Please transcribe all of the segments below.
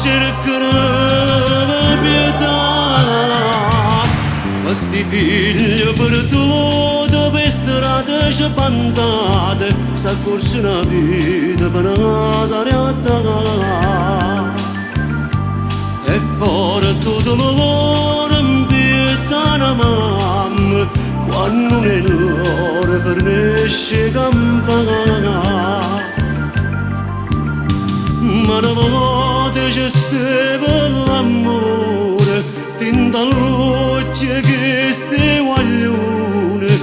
cercano pietà. Ma sti figlie perdute pe' strada spantate, s'accorciano 'a vita pe' n'ata realtà. E forte 'o dolore 'mpietto a na mamma quanno nun è ll'ora fernesce 'e campà. Ma na vota ce steva l'ammore dint' all'uocchie 'e chesti guagliune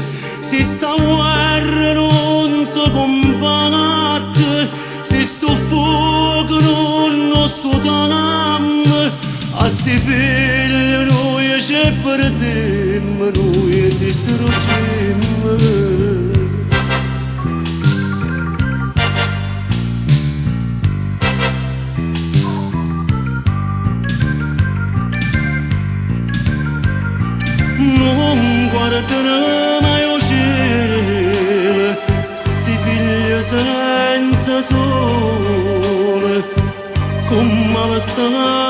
si sta guerra nun se cumbatte si stu fuoco nun 'o stutamme a sti figlie nuje ce perdimmo nuje 'e distruggimmo. Nun guardano mai 'o cielo sti figlie senza sole comme ve sta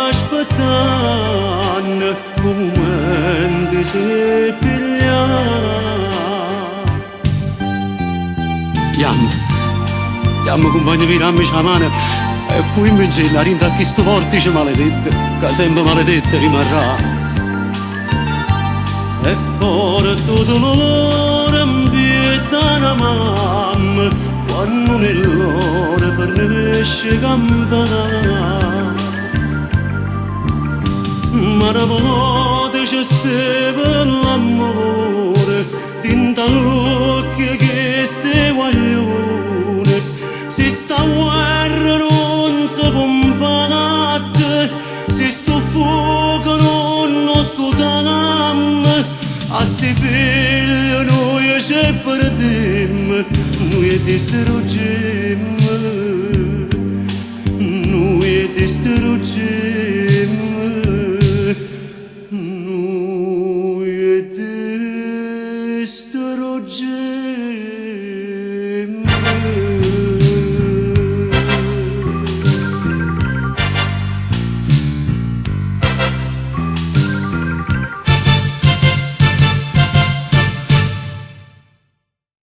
aspettanno 'o mumento 'e se piglià. Jamme, jamme cumpagno mio dammece 'a mano e fuimmoncenne 'a dint' a chistu vortice maledetto ca sempe maledetto rimarrà. E forte 'o dolore 'mpietto a na mamma quanno nun è ll'ora fernesce 'e campà. Ma na vota ce steva l'ammore dint' all'uocchie 'e chesti guagliune si sta guerra nun se cumbatte si stu fuoco nun 'o stutamme a sti figlie nuje ce perdimmo nuje 'e distruggimme.